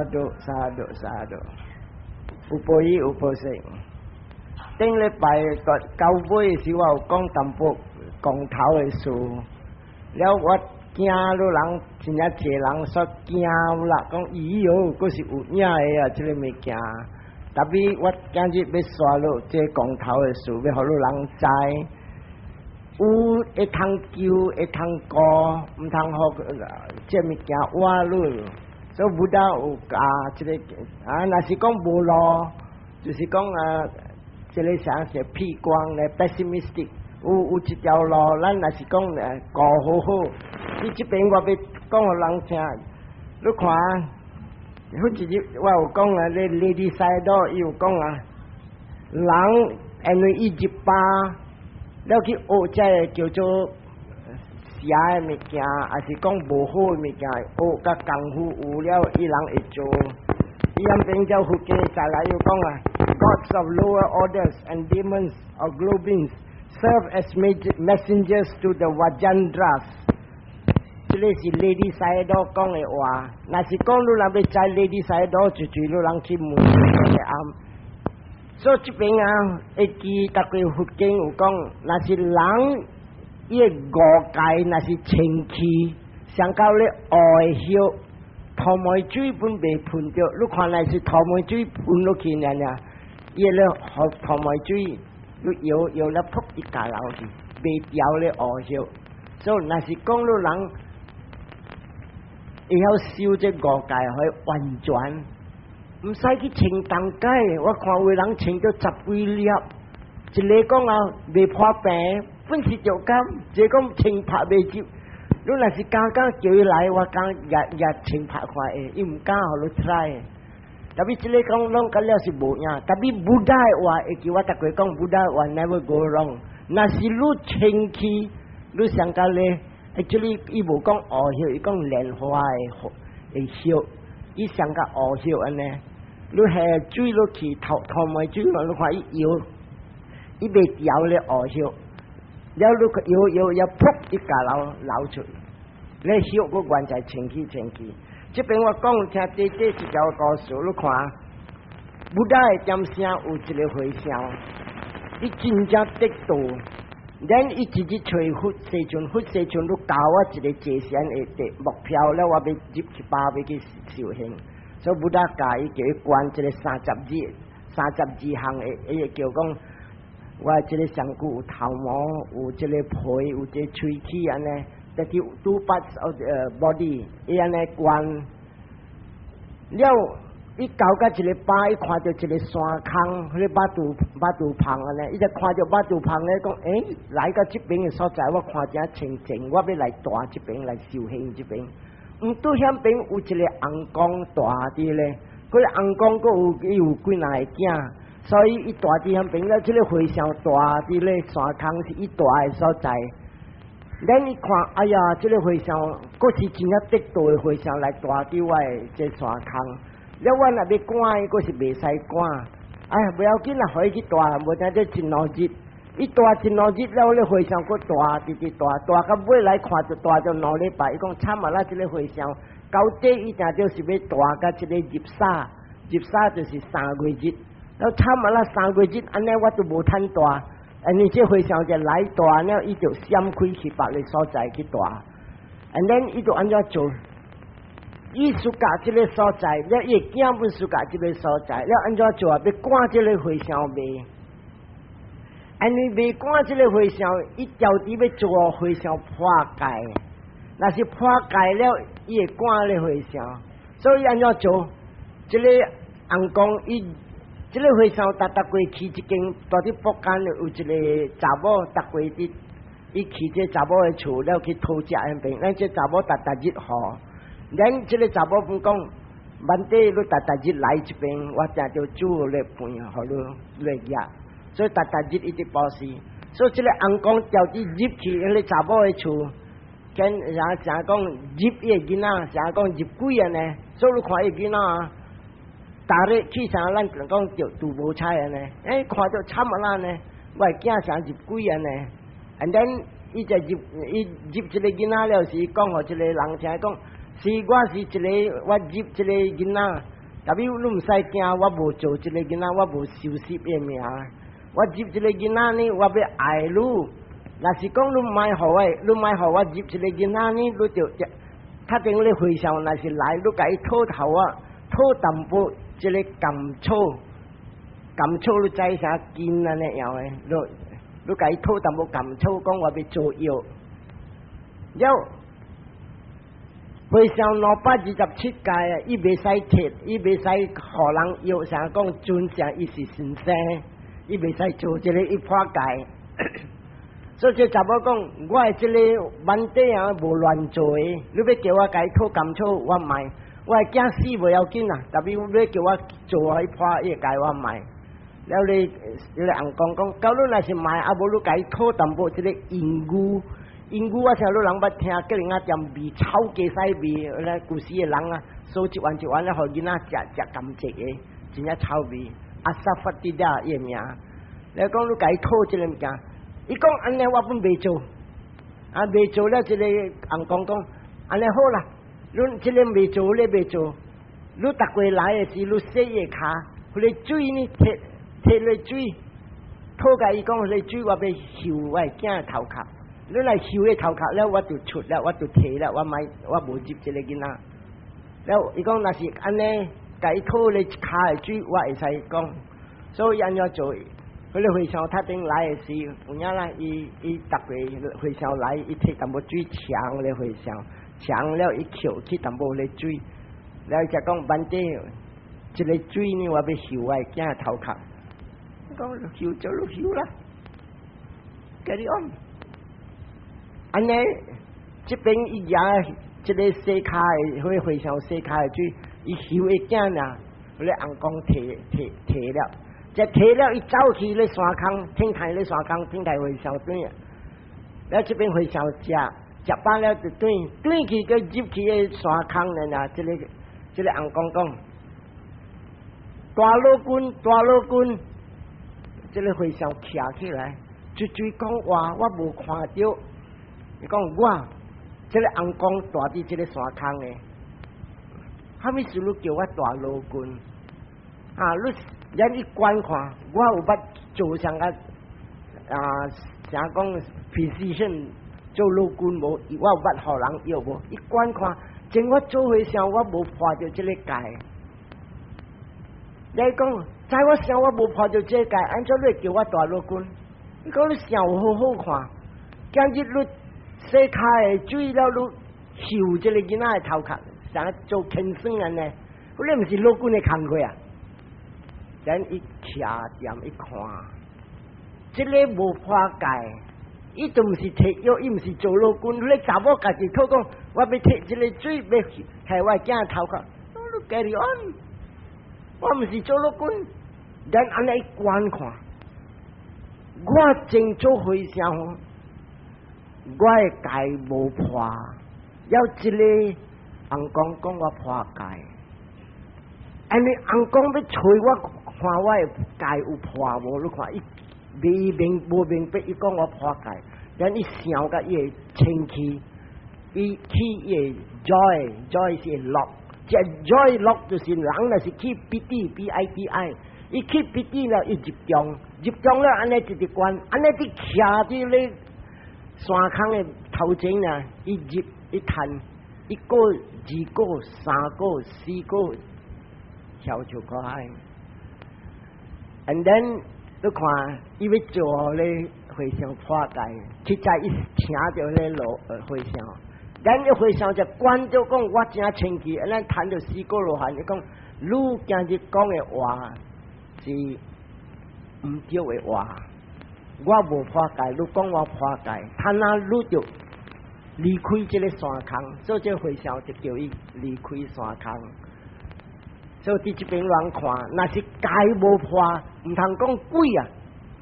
Sadhu sadhu sadhu，有報應有報應。頂禮拜個九尾時，我有講淡薄光頭的事，了我驚汝人真正濟人說驚啦，講咦喲，閣是有影的啊，這個物件。Tapi 我今日欲煞落這光頭的事，欲予汝人知。有會通救，會通顧，毋通予這物件活汝。所以 Buddha 有教這個啊，若是講無路，就是講啊，這個啥是悲觀咧，pessimistic。有一條路，咱若是講顧好好。你這邊我欲講予人聽，你看，好一日我有講啊，咧 Ledi Sayadaw 伊有講啊，人因為伊入巴，了去學這個叫做邪的物件，還是講無好的物件，學甲功夫有了，伊人會做。伊暗邊叫佛經再來又講啊，Gods of lower orders and demons or globins serve as messengers to the Vajrayantras。這個是 Ledi Sayadaw 講的話，若是講汝人欲知 Ledi Sayadaw，就隨汝人去問就啱。所以這邊啊，會記逐個佛經有講，若是人伊的五戒若是清氣，上到咧烏葉，塗毛水本袂噴著，你看若是塗毛水噴落去爾爾，伊咧予塗毛水，你搖搖了噗一加流去，袂掉咧烏葉。所以若是講汝人會曉修這五戒，可以完全。毋使去穿重戒，我看有人穿著十幾粒，一个講啊袂破病，本是著感，一個講穿拍袂入。你若是敢敢叫伊來，我敢也也穿拍看會，伊毋敢予你 try。Tapi 這個講攏甲了是無影，tapi Buddha 的話會記我逐過講 Buddha 話 never go wrong。若是你清氣，你上甲咧，actually 伊無講烏葉，伊講蓮花的葉，伊上甲烏葉按呢。你下水落去，頭頭毛水落，你看伊搖，伊袂掉咧烏葉，了你搖搖搖，噗一加流流出，咧葉閣原在清氣清氣。這邊我講聽這這一條故事，你看，Buddha 的點聲有一個和尚，伊真正得道，咱伊一直揣佛世尊，佛世尊，你教我一個坐禪的目標了，我欲入去巴欲去修行。所以 Buddha 教伊叫伊觀這個三十二、三十二項的，伊會叫講，我這個身軀有頭毛，有這個皮，有這個喙齒按呢，32 parts of the body，伊按呢觀。了，伊到到一个巴，伊看著一个山空，彼個肉肚肉肚棚按呢，伊就看著肉肚棚咧，講，欸，來到這邊的所在，我看誠清靜，我欲來蹛這邊來修行這邊。毋拄遐邊有一個尪公蹛佇咧，彼個尪公閣有伊有幾若个囝，所以伊蹛佇遐邊了，這個和尚蹛佇咧山空是伊蹛的所在。咱一看，哎呀，這個和尚，閣是真正得道的和尚來蹛佇我的這山空。了，我若欲趕伊，閣是袂使趕。哎，無要緊啦，予伊去蹛，無聽這一兩日，伊蹛一兩日了，咧和尚閣蹛，直直蹛，蹛到尾來看就蹛著兩禮拜。伊講慘啊啦，這個和尚到底伊定著是欲蹛到這個入沙，入沙就是三月日。了慘啊啦，三月日按呢我都無趁蹛。因為這和尚就來蹛了，伊就閃開去別个所在去蹛。And then 伊就按怎做？伊 suka 這個所在，了伊的囝本 suka 這個所在，了按怎做啊？欲趕這個和尚袂？因為袂趕這個和尚，伊調佇欲做和尚破戒，若是破戒了，伊會趕咧和尚。所以按怎做？這個尪公伊，這個和尚逐逐過去一間，蹛佇福間有一個查某，逐過佇伊去這查某的厝了去討食彼邊，咱這查某逐逐日予。咱這個查某本講，萬底你逐逐日來這邊，我定著煮咧飯予你來食。所以逐逐日一直布施。所以這個尪公調佇入去彼個查某的厝，見啥啥講入伊的囡仔，啥講入鬼按呢？所以你看伊囡仔啊，逐日去啥咱就講著拄無彩按呢？欸，看著慘啊啦呢？我的囝啥入鬼按呢？And then 伊就入伊入這個囡仔了時，講予這個人聽講，是我是一個我入這個囡仔。但是你毋使驚，我無做這個囡仔，我無收拾伊名。我入這個囡仔呢，我欲愛你。若是講你莫予我，你莫予我入這個囡仔呢，你就較頂你和尚若是來，你共伊討頭啊，討淡薄這個甘草，甘草你知啥根按呢樣的，你共伊討淡薄甘草，講我欲做藥。了，和尚227屆啊，伊袂使提，伊袂使予人藥，啥講尊正伊是先生，伊袂使做這個伊破戒。所以這查某講，我的這個 Bhante 啊，無亂做的，你欲叫我共伊討甘草，我莫。我的囝死無要緊啊，但是你欲叫我做彼破伊戒，我莫。了你你翁公講，假如若是莫，啊無你共伊討淡薄這個銀魚，銀魚我想你人捌聽，叫人仔踮味臭雞屎味，咧舊時的人啊，燒一碗一碗咧，予囡仔食食甘蔗的，真正臭味。阿薩法蒂亞伊的名，你講你共伊討這個物件，伊講按呢我本袂做，啊袂做了，這個翁公講，按呢好啦，你這個袂做，你袂做，你逐過來的時，你洗伊跤，彼個水呢，提提個水，討共伊講，彼個水我欲泅我的囝頭殼，你來泅伊頭殼了，我就出了，我就提了，我莫我無入這個囡仔。了伊講若是按呢，共伊討咧跤的水，我會使講，所以按怎做？彼個和尚較頂來的時，有影啦，伊伊逐個和尚來，伊提淡薄水沖咧和尚，沖了伊抾去淡薄咧水，了伊就講 Bhante，這個水呢，我欲泅我的囝頭殼，講泅就泅啦，carry on。按呢，這邊伊舉這個洗跤的，彼個和尚洗跤的水，伊泅伊囝爾，彼個翁公提提提了。就提了，伊走去咧山空，天台咧山空，天台和尚轉，了這邊和尚食食飽了就轉，轉去閣入去个山空了啦。這個翁公講，大老君，大老君，這個和尚徛起來，追追講話，我無看著。伊講我，這個翁公蹛佇這個山空的，啥物事你叫我大老君？啊，你咱一觀看，我有捌做啥個啊？啥講 physician 做老君無？我有捌予人藥無？一觀看，前我做和尚，我無破著這個戒。你講，在我想我無破著這個戒，按怎你會叫我大老君？你講你想有好好看，今日你洗跤的水了，你泅這個囡仔的頭殼，像做輕生按呢？你毋是老君的工課啊？咱一徛踮一看，這個無破戒，伊都毋是提藥，伊毋是做老君。你查某家己討講，我欲提這個水，欲提我囝頭殼，你 carry on，我毋是做老君，咱按呢觀看，我正做和尚，我的戒無破，有一個翁公講我破戒，按呢翁公欲揣我看我的戒有破無？你看伊未明無明白，伊講我破戒，咱伊想共伊會清氣，伊起伊會 joy，joy 是樂，這 joy 樂就是人若是起 piti P I T I，伊起 piti 了，伊入定，入定了按呢一直觀，按呢佇徛佇咧山空的頭前啊，伊入一嘆，一個、二個、三個、四個，跳出來。And then 你看，伊欲做咧和尚破戒，實在伊請著咧羅和尚，咱一和尚就觀著講我真清氣，咱談著四果羅漢，伊講你今日講的話是毋對的話，我無破戒，你講我破戒，他那你就離開這個山空，所以這和尚就叫伊離開山空。所以佇這邊人看，若是戒無破，毋通講鬼啊！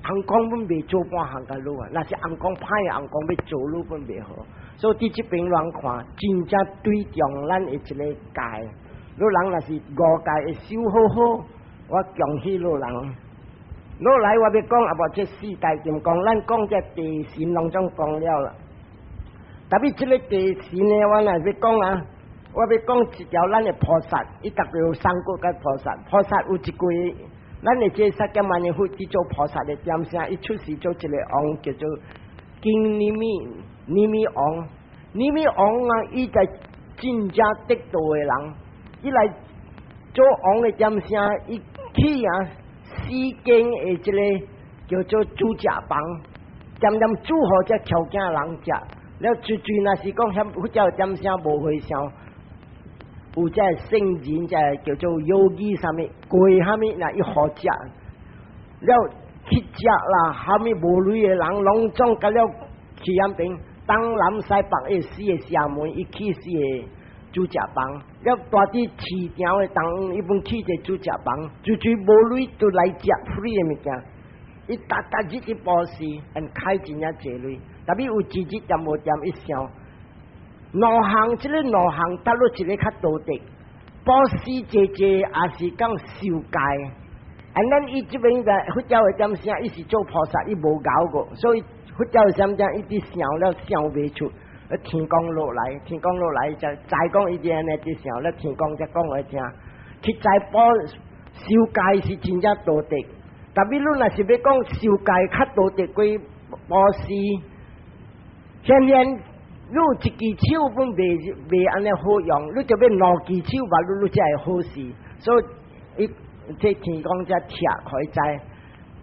翁公本袂做半項共你啊，若是翁公歹，翁公欲做你本袂好。所以佇這邊人看，真正對重咱的一個戒。你人若是五戒會守好好，我恭喜你人。落來我欲講啊，無這四大金剛，咱講這地神攏總講了啦。特別這個地神呢，我若欲講啊，我欲講一條咱的菩薩，伊特別有三個個菩薩，菩薩有一句，咱的這釋迦牟尼佛佇做菩薩的點聲，伊出世做一個王，叫做金尼米尼米王，尼米王啊，伊在真正得道的人，伊來做王的點聲，伊起啊四間的這個叫做煮食房，恬恬煮予這僑囝人食，了最最若是講遐佛教點聲無和尚。有這聖人，這叫做 yogi 啥物，過啥物，若伊好食，了去食啦，啥物無鐳的人，攏總佮了去遐邊，東南西北的四個邪門，伊起四個煮食房，了蹛佇市場的當，伊本起一個煮食房，最最無鐳都來食 free 的物件，伊逐逐日佇布施，𪜶開真正濟鐳，tapi 有一日恬無恬伊想。兩項，這个兩項得落一個較道德，布施濟濟，也是講受戒。啊，咱伊這邊的佛教的點聲，伊是做菩薩，伊無𠢕過，所以佛教的點聲，伊佇想了想袂出。天公落來，天公落來就知講伊佇按呢佇想了，天公才講予伊聽。實在布受戒是真正道德，tapi 你若是欲講受戒較道德過布施，天天。你有一支手本袂袂按呢好用，你著欲兩支手吧，你你才會好勢。所以，伊這天公才拆開知。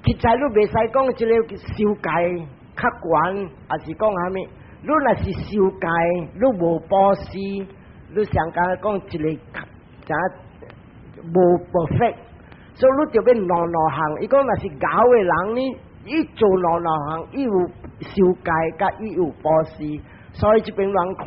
實在你袂使講這个受戒較懸，抑是講啥物？你若是受戒，你無布施，你上敢講一个啥無 perfect，所以你著欲兩兩項。伊講若是𠢕的人呢，伊做兩兩項，伊有受戒，佮伊有布施。所以這邊人看，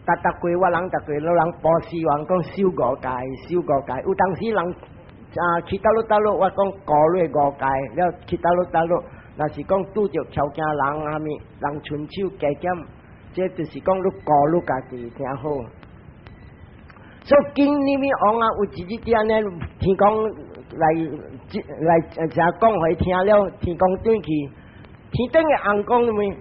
逐逐過我人逐過，老人布施完講守五戒，守五戒。有當時人啊去佗落佗落，我講顧落五戒，了去佗落佗落，若是講拄著僑囝人啥物，人伸手加減，這就是講你顧你家己誠好。所以經裡面王啊，有一日佇按呢，天公來來誠講予伊聽了，天公轉去，天頂的翁講啥物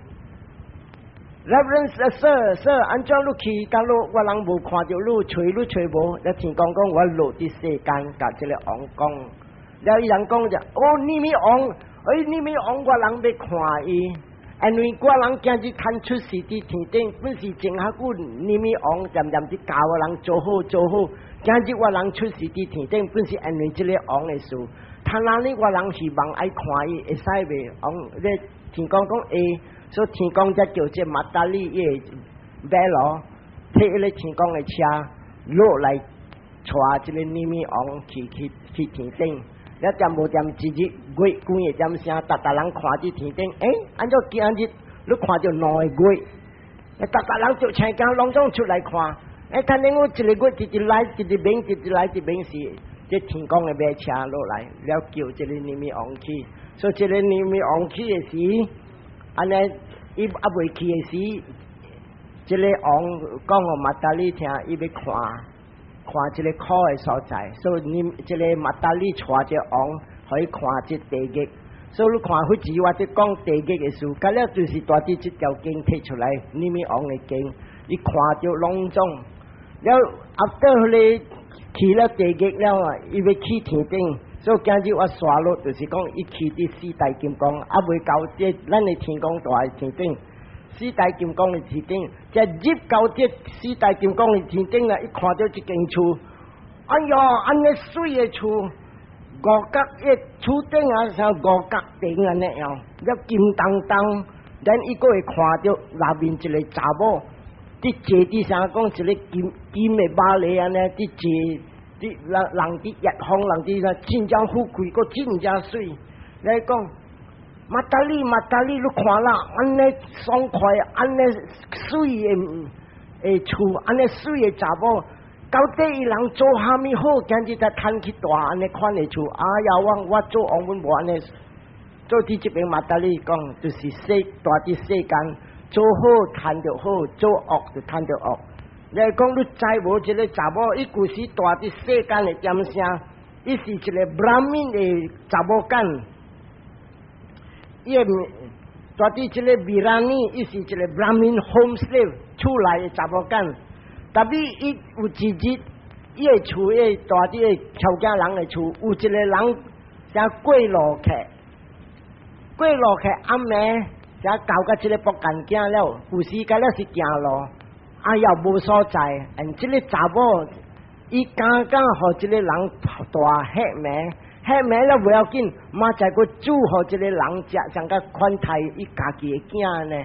？Reverend Sir Sir，按怎你去佗落？我人無看著你，揣你揣無。了天公講我落佇世間，共這个王講。了伊人講就哦，尼米王，哎，尼米王，我人欲看伊，因為我人今日趁出世佇天頂，本是真較久，尼米王漸漸佇教我人做好做好。今日我人出世佇天頂，本是因為這个王的事。他那裡我人希望愛看伊，會使袂？王咧天公講會。所以天公才叫這馬達利伊的馬騾，提彼个天公的車落來，帶這个尼米王去去去天頂。了恬無恬一日月光的點聲，逐逐人看佇天頂，欸，按怎今日你看著兩个月？逐逐人就青驚，攏總出來看。欸，看見我一个月直直來，直直免，直直來，直免是這天公的馬車落來，了叫這个尼米王去。所以這个尼米王去的時，按呢，伊猶未去的時，這个王講予馬達利聽，伊欲看看這个苦的所在，所以你這个馬達利帶這王予伊看這地獄。所以你看彼時我佇講地獄的事，佮了就是蹛佇這條經提出來，尼米王的經，伊看著攏總了，after 彼个去了地獄了啊，伊欲去天頂。所以今日我刷落就是講，伊去佇四大金剛，猶未到這咱的天公大的天頂，四大金剛的天頂，這入到這四大金剛的天頂啦，伊看著這間厝，哎喲，按呢媠的厝，五角的厝頂啊，像五角頂按呢樣，了金當當，咱伊閣會看著內面一個查某，佇坐佇啥講一个金金的馬犁按呢，佇坐。佇人人佇熱風，人佇啥真正富貴，閣真正媠。來講，馬達利馬達利，你看啦，按呢爽快，按呢媠的的厝，按呢媠的查某，到底伊人做蝦米好，今日才趁去蹛按呢款的厝。哎呀，我我做王阮無按呢，做佇這邊馬達利講，就是世蹛佇世間，做好趁著好，做惡就趁著惡。你講你知無？這个查某，伊舊時蹛佇世間的點聲，伊是一个 Brahmin 的查某囝，伊的蹛佇這个 Virani，伊是一个 Brahmin home slave 厝內的查某囝。Tapi 伊有一日，伊的厝，伊住佇個僑家人的厝，有一個人啥過路客，過路客暗暝啥交佮這個僕乾囝了，有時間了是行路，哎呀無所在，and 這個查某伊敢敢予這個人蹛彼暝，彼暝了無要緊，嘛再閣煮予這個人食，像佮款待伊家己的囝呢。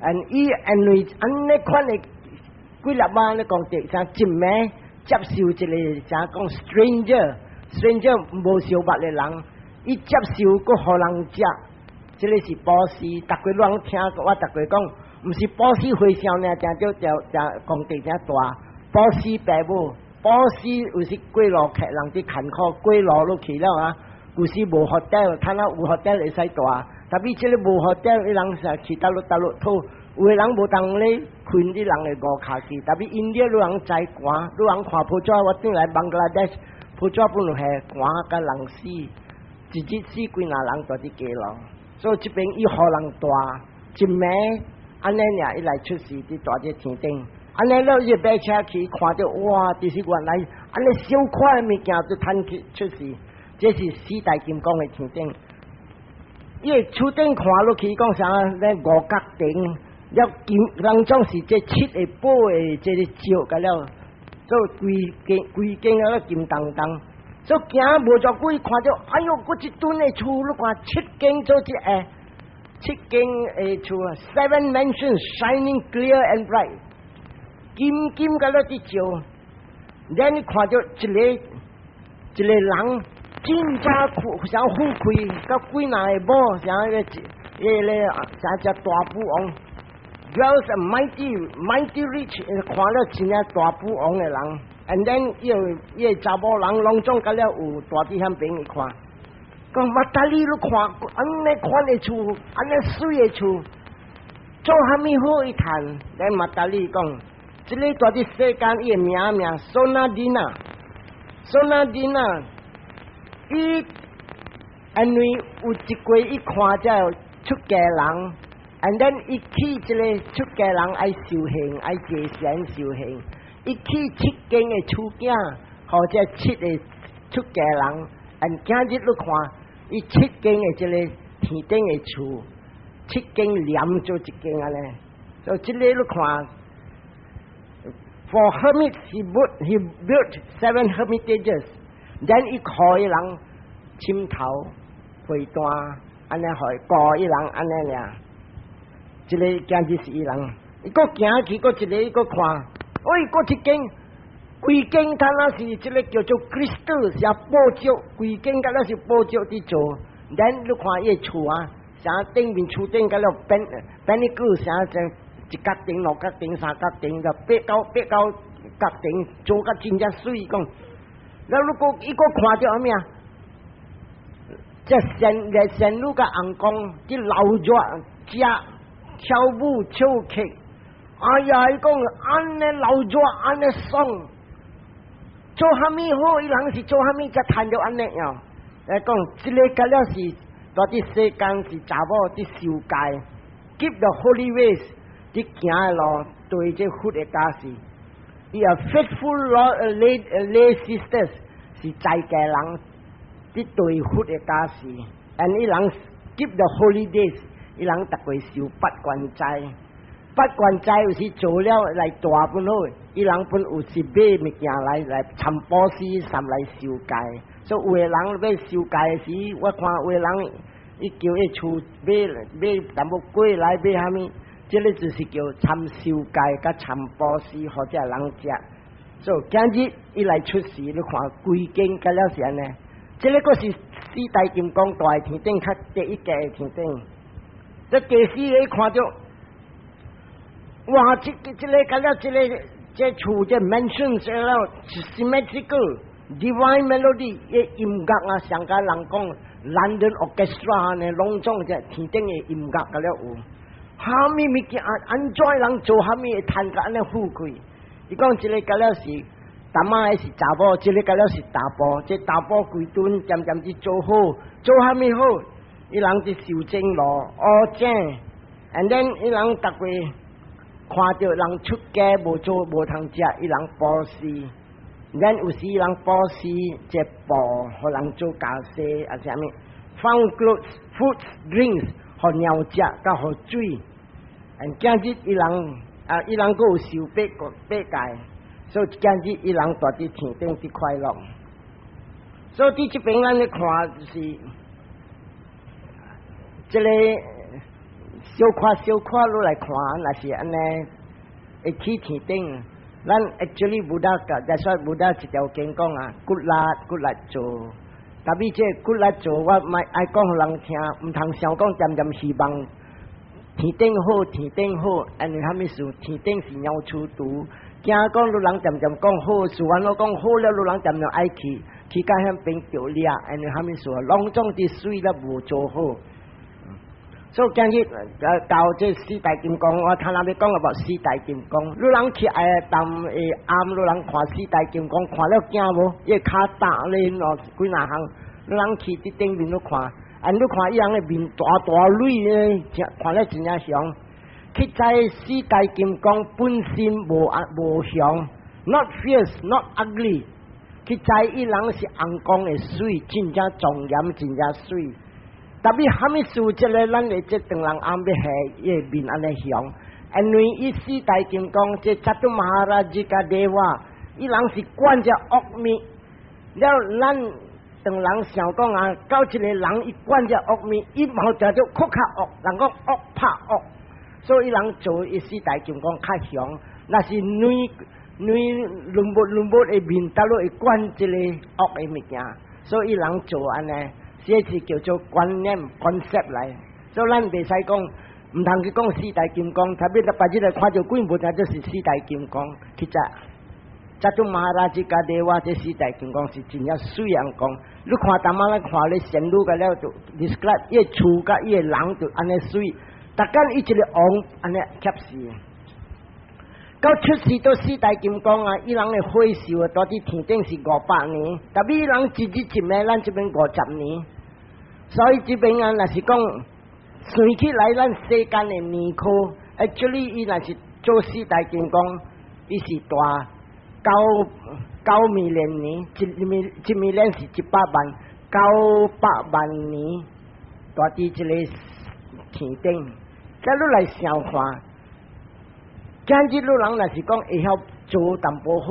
and 伊因為按呢款的幾粒仔咧講的，啥一暝接受一個啥講 stranger，stranger 無相捌的人，伊接受閣予人食，這個是布施。逐個攏聽我逐個講，毋是布施和尚爾，定著定定功德誠大。布施爸母，布施有時過路客人佇艱苦過路落去了啊，有時無 hotel，趁啊有 hotel 會使蹛，tapi 這個無 hotel，伊人是去佗落佗落討，有的人無當咧困佇人的路跤去，tapi 印度你人知寒，你人看報紙，我轉來邦加拉德，報紙本來係寒佮人死，一日死幾若人蹛佇街路，所以這邊伊予人蹛，一暝按呢爾伊來出世佇蹛這天頂。按呢了伊馬車去看著哇，就是原來按呢小塊物件就趁去出世，這是四大金剛的天頂。伊的厝頂看落去講啥？咧五角頂，了金人總是這七個寶的這個石個了，做規間規間啊金當當。所以行無偌久，看著哎喲，閣一棟的厝，你看七間做一個，七間的厝啊，seven mansions shining clear and bright。金金個了佇照，咱看著一個一個人真正富，啥富貴，佮幾若个某，啥個一個啥只大富翁，wealth mighty mighty rich，看了真正大富翁的人，and then 伊個伊個查某人攏總佮了有蹛佇遐邊去看，講馬達利你看，按呢款的厝，按呢媠的厝，做蝦米好伊趁？咱馬達利講。這個蹛佇世間，伊的名名 Sonadina，Sonadina，伊因為有一過伊看這出家人，and then 伊去這個出家人愛修行，愛坐禪修行，伊起七間的厝囝，或者七個出家人，and 今日你看，伊七間的這個天頂的厝，七間連做一間按呢，所以這個你看。For hermits, he built seven hermitages. Then 伊予伊人枕頭、被單，按呢予顧伊人按呢爾。這個今日是伊人，伊閣行去，閣一個伊閣看，喂，閣一間，規間敢若是這個叫做 crystal，是寶石，規間敢若是寶石佇做。Then 你看伊的厝啊，啥頂面厝頂敢若變變一個啥這。一角頂、兩角頂、三角頂，就八九八九角頂，做甲真正媠講。了如果伊閣看著啥物啊？這仙個仙女佮翁公佇鬧熱食跳舞唱曲，哎呀！伊講按呢鬧熱按呢爽，做蝦米好？伊人是做蝦米才趁著按呢樣？來講，這個敢了是蹛佇世間是查某佇受戒，keep the holy ways。佇行的路對這佛的教示，伊啊 faithful lay lay sisters 是在家人佇對佛的教示，and 伊人 keep the holy days，伊人逐個受八關齋，八關齋有時做了來大本好，伊人本有時買物件來來參布施，參來受戒。所以有的人欲受戒時，我看有的人伊叫伊厝買買淡薄粿來買蝦米。這個就是叫參受戒佮參布施，或者人食。所以今日伊來出世，你看規間敢了是按呢？這個閣是四大金剛大天頂較第一個的天頂。這第四個看著，哇！這個這個敢了這個這厝這 mansion 這了 symmetrical divine melody 的音樂啊，上佮人講 London Orchestra 呢，攏總這天頂的音樂敢了有。蝦米物件按怎人做蝦米會趁甲按呢富貴？伊講這個敢了是淡仔的是查某，這個敢了是查埔，這查埔規陣漸漸佇做好，做蝦米好？伊人佇修正路、烏井，and then 伊人逐個看著人出家無做無通食，伊人布施。咱有時人布施這布，予人做袈裟啊啥物，found clothes, food, drinks，予貓食，佮予水。今日伊人啊，伊人閣有受八個八戒，所以今日伊人蹛佇天頂佇快樂。所以佇這邊咱咧看就是這个小看小看落來看，若是按呢會去天頂。咱 actually Buddha 甲，that's why Buddha 一條經講啊，骨力骨力做，tapi 這骨力做，我莫愛講予人聽，毋通想講恬恬希望天頂好，天頂好，因為啥物事？天頂是鳥鼠櫥，驚講汝人恬恬講好，事完我講好了，汝人恬恬愛去，去到遐變著掠，因為啥物事？攏總佇水了無做好。所以今日到這四大金剛，我頭先欲講個四大金剛，汝人去愛當會暗，汝人看四大金剛，看了驚無？伊跤踏咧喏，幾若項，汝人去佇頂面咧看，啊，你看伊人的面大大蕊咧，看了真正凶。其實四大金剛本身無啊無凶，not fierce，not ugly。其實伊人是尪公的媠，真正莊嚴，真正媠。Tapi 蝦米事？這个咱的這唐人翁欲下伊的面按呢凶，因為伊四大金剛，這 Cātumahārājika deva，伊人是管這惡物。了，咱唐人想講啊，到一個人伊管這惡物，伊嘛定著閣較惡，人講惡拍惡，所以伊人做伊四大金剛較凶。若是女女輪物輪物的面，倒落會管這個惡的物件，所以伊人做按呢。這是叫做觀念 concept 來，所以咱袂使講，毋通去講四大金剛，特別別日來看著鬼無，就是四大金剛。其實，Cātumahārājika deva 這四大金剛是真正媠尪公。你看淡仔咱看咧仙女個了就 describe 伊个厝佮伊个人就按呢媠，逐工伊一个王按呢怯死。到出世到四大金剛啊，伊人的歲壽啊，蹛佇天頂是500年，tapi 伊人一日一暝，咱這邊50年。所以這邊啊，若是講算起來，咱世間的年科，actually 伊若是做四大金剛，伊是蹛九九 million 年，一 million 是100萬，900萬年，蹛佇這個天頂。再你來想看，今日汝人若是講會曉做淡薄好，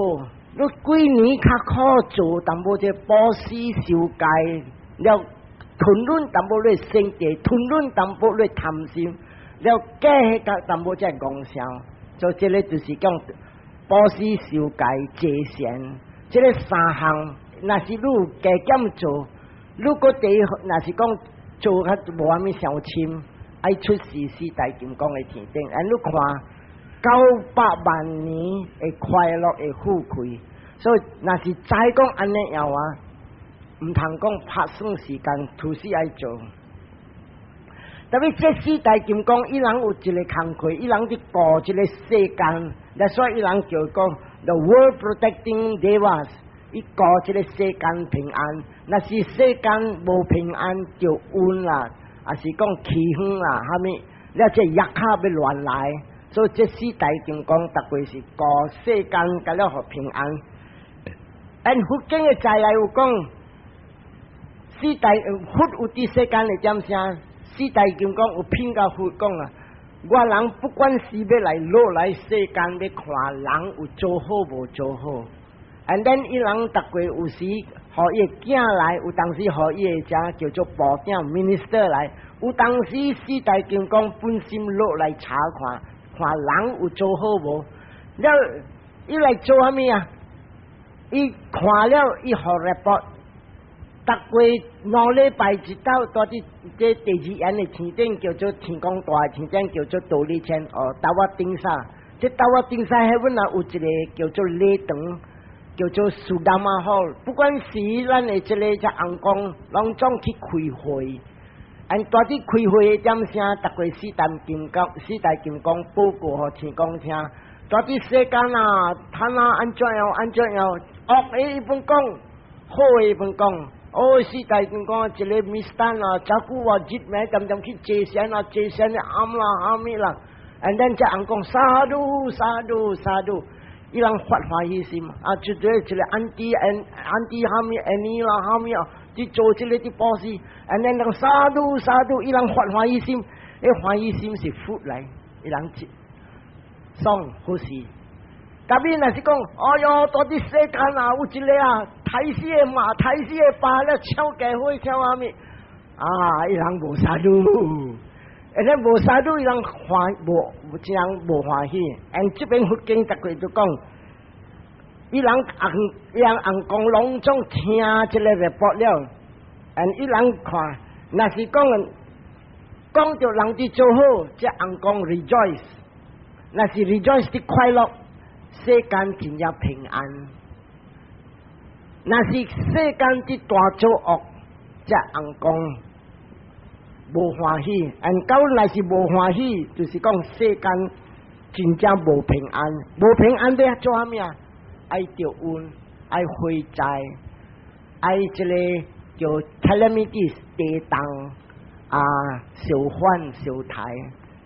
你幾年較苦做淡薄這布施受戒了。吞忍淡薄你生氣，吞忍淡薄你貪心，了加個淡薄才戇笑，所以這个就是講布施受戒坐禪，這个三項，若是你有加減做，如果第一若是講做較無啥物傷深，愛出世四大金剛的天頂，按你看900萬年的快樂的富貴，所以若是知講按呢樣啊，毋通講拍算時間，隨時愛做。Tapi 這四大金剛，伊人有一个工課，伊人佇顧這个世間，那所以伊人叫講 The World Protecting Devas，伊顧這个世間平安。若是世間無平安，就瘟啦，抑是講饑荒啦，蝦米？了這藥卡欲亂來，所以這四大金剛，逐過是顧世間，共了予平安。按佛經的載來有講，四大佛有佇世間的點聲？四大金剛有品共佛講啊，我人不管是欲來落來世間，欲看人有做好無做好。And then 伊人逐過有時，予伊囝來，有當時予伊的遮叫做部長 minister 來，有當時四大金剛本身落來查看，看人有做好無。了，伊來做蝦米啊？伊看了，伊予 report。逐過2禮拜一到，蹛佇這第二眼的天頂叫做天公大天頂叫做忉利天哦，達瓦丁沙。這達瓦丁沙彼阮啊有一個叫做禮堂，叫做 Sudhamma Hall。不管是咱的這个遮尪公，攏總去開會。按蹛佇開會的點聲，逐過四大金剛、四大金剛報告予天公聽。蹛佇世間啊，貪啊按怎樣按怎樣，惡的伊攏講，好的伊攏講。哦，四大金剛一个 Miss 丹啊，照顧我日暝恬恬去坐禪啊，坐禪的暗啦暗暝啦， ，and then 這尪公 sadhu sadhu sadhu，伊人發歡喜心啊！就這一個 auntie and auntie 蝦米 Annie 啦蝦米啊，佇做這個佇布施，and then 人 sadhu sadhu，伊人發歡喜心，彼歡喜心是福來，伊人爽好事。特別若是講，哎喲，到佇世間啊，有一個啊，刣死的媽，刣死的爸了，搶家伙，搶蝦米？啊，伊人無 sadhu，而且無 sadhu，伊人歡無，這樣無歡喜。and 這邊佛經逐個都講，伊人尪伊人尪公攏總聽這個 report 了，and 伊人看，若是講講著人佇做好，這尪公 rejoice，若是 rejoice 佇快樂，世間真正平安。若是世間佇大做惡，這尪公無歡喜。and 到若是無歡喜，就是講世間真正無平安。無平安欲做啥物啊？愛著瘟，愛火災，愛這個叫 calamities 地動啊，燒反燒刣。